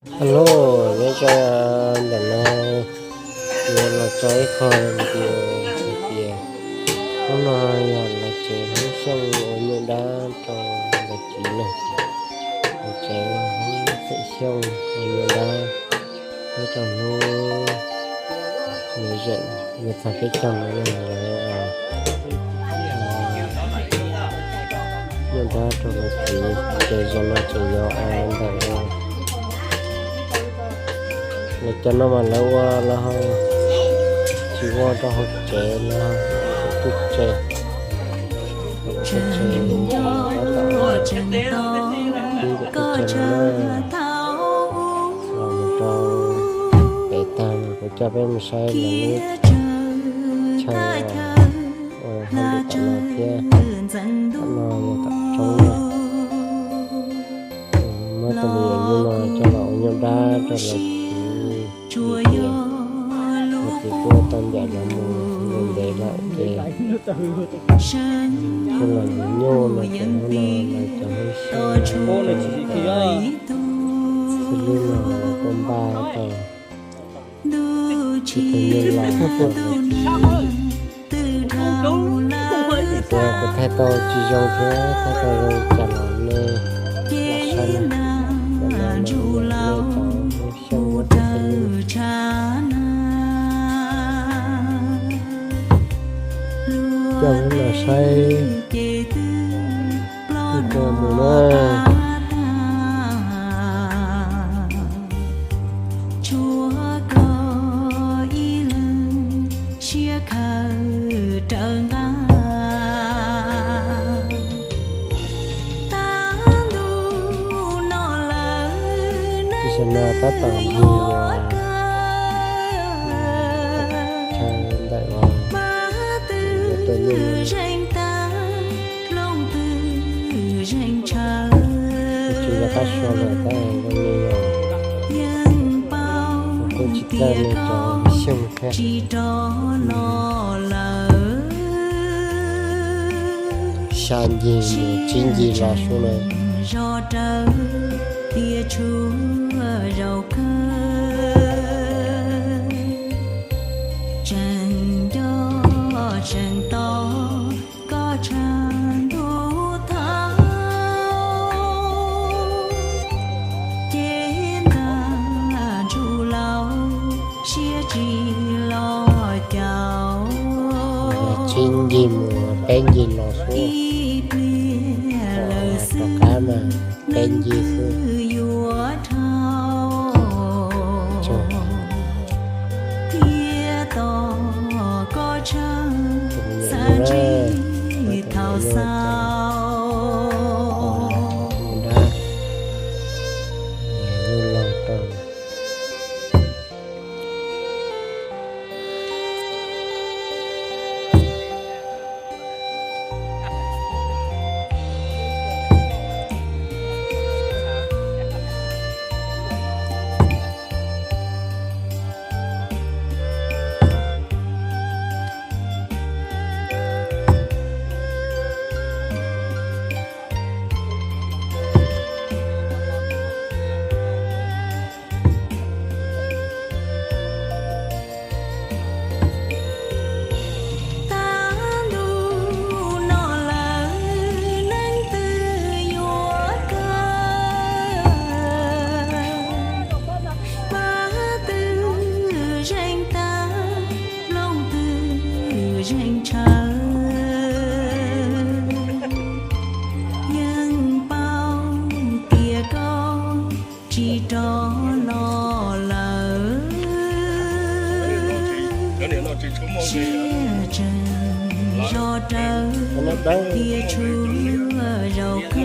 Hello, nyob zoo, ntawm no yuav los tso ib qho video hais tias hnub no yog los tsev Hmoob Xyooj ua nyuj dab rau Ntxawm Txiv na. Los tsev Hmoob Xeem Xyooj ua nyuj dab nyob rau hnub lawv zeem yuav txog peb caug no lawv nyuj dab rau lawv txiv. Ces zaum no tseem yog ntawm lawv cov no mas lawv ua lawv tsis ua rau hauv tsev, lawv tseem tub tsev, tub tsev tab tom pib kom tub tsev no na. Los mus rau pem tag no kuv coj peb mus saib lawv lub chaw ua hauj lwm tom no thiab. Tom no yog tom roob na. Muab tus me nyuam nyuj no coj los ua nyuj dab rau lawv txiv, vim tias lawv txiv kuj tau ncaim lawv mus ntev lawm ces kuj los yuav nyuj no ces hnub no lawv cov Hmoob Xyooj xws li no lawv kuj npaj tau ib tug nyuj los rau lawv txiv. Tias kuv thaij tau tsis zoo thiab thaij tau zoo cas los nej lam saib na. Ntawm no lawv ua nyuj rau Hmoob Xyooj ua teb xwb. Coj peb los saib ib qho mus na. Tshuav koj ib leeg siab khawm raws nqaj. Tag ntuj no lawm neej twb yuav kawg. Chaw ntawm no mas twb zeeg tag, hloov twb zeeg tshaw. Kuv tsis nco qab suav lawm tab zoo li yog yeej paub kuv tsis txawj tias nej cov koj Xyooj thiab. Tsis rov los lawm. Xya ncig mus tsib ncig los sub na. Zos raws tias tshuav zaus kawg, tseem nco tseem tos koj tshav ntuj thaub. Ces ntag ntsuj laus siab tsis los caum. Tsib ncig mus peb ncig los xwb. Ib pliag lawm xwb peb ncig xwb yuav dhau. Thiab tos koj tshav xav ntsib thaum xaus. Tag ntuj no lawm neeg twb yuav kawg. Pab twb zeeg tag, hloov twb zeeg tshaw. Yeej paub tias koj tsis rov los lawm. Siab tseem zos raws tias tshuav zaus kawg.